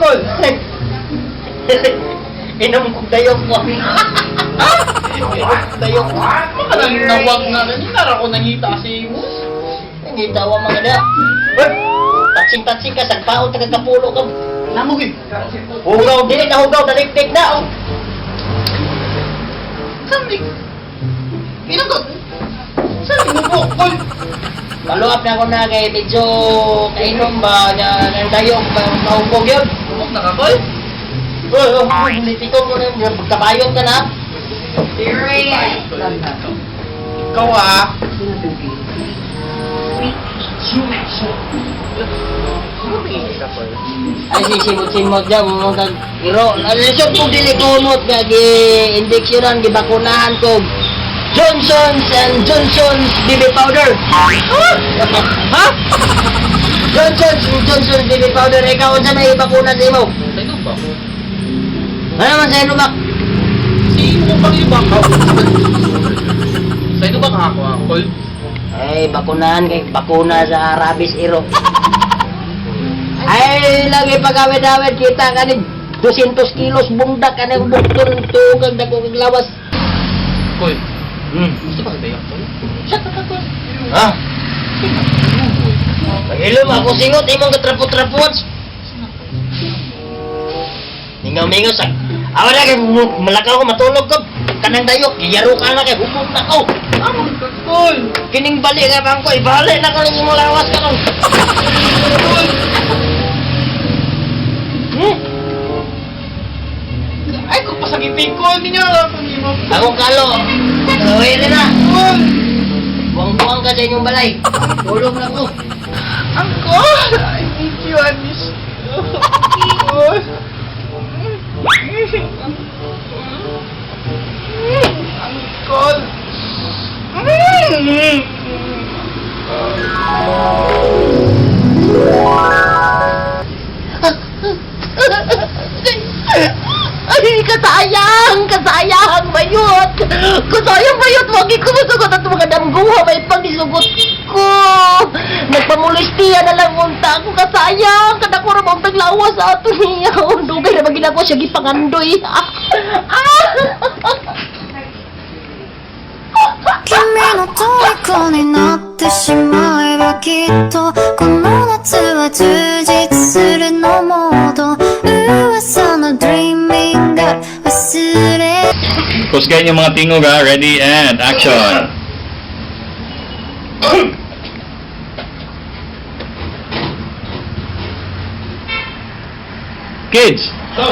Kol? Inom kong dayok ko. Inom kong dayok ko. Maka nang nawag na rin. Nara ko nangita si imo. Hindi tawa mga da. Tatsing-tatsing ka, sagpaon, tagakapulo ka. Namo gid. Hugaw, dili na hugaw, daliktik na. Oh. Saan Inagot. Saan mo po, Kol? Maluap na ako na kay medyo kainom ba na ng dayok ba maupog yun. Huwag na ka, Kol. Oh, oh, politiko ko na yun. Pagkabayot ka na. Ikaw ah. Ay, si simot-simot dyan, mga kag... Pero, lisod kong dili kumot nga gi-injeksyonan, gibakunahan ko. Johnson's and Johnson's baby powder. Ha? Johnson's and Johnson's baby powder. Ikaw, unsa may bakuna sa imo? Sino ba? Ano man sa Inobak? Sino pang iba ka? Sa ino ba ako, ah, Kol? Ay, bakunahan kay bakuna sa rabies iro. Ay, lagi pagawid-awid kita kanig 200 kilos bundak kanig bukton tugag dako kag lawas. Kol, gusto ba kita Kol? Shut the fuck up. Ha? Pagilom ako singot imong katrapo-trapuan. Mingaw-mingaw sa awa na kay malakaw ko matulog ko. Kanang dayok, giyaro ka na kay hukot na ko. Amo ka, Kol! Kining bali nga bangko, ibali na ko ning imong lawas karon. Kol! Ay, kung pasagitin, Kol! Hindi niya alam kung imo. Ako kalo. Uwi na. Kol! Buwang-buwang ka sa inyong balay. Tulog na ko. Angkol! I miss you, I miss you. Kol! Angkol! Ay, kasayang! Kasayang, bayot! Kasayang, bayot! Wagi ko masugot at mga damguha, may pangisugot ko! Nagpamulistiya na lang unta ako, kasayang! Kada ko ramang taglawas ato niya. Dugay na magina ko siya gipangandoy. Ah! 君の虜になってしまえばきっとこの夏は充実するのもっと噂の Dreaming が忘れ Kusgayin yung mga tingog ha. Ready and action! Kids! So,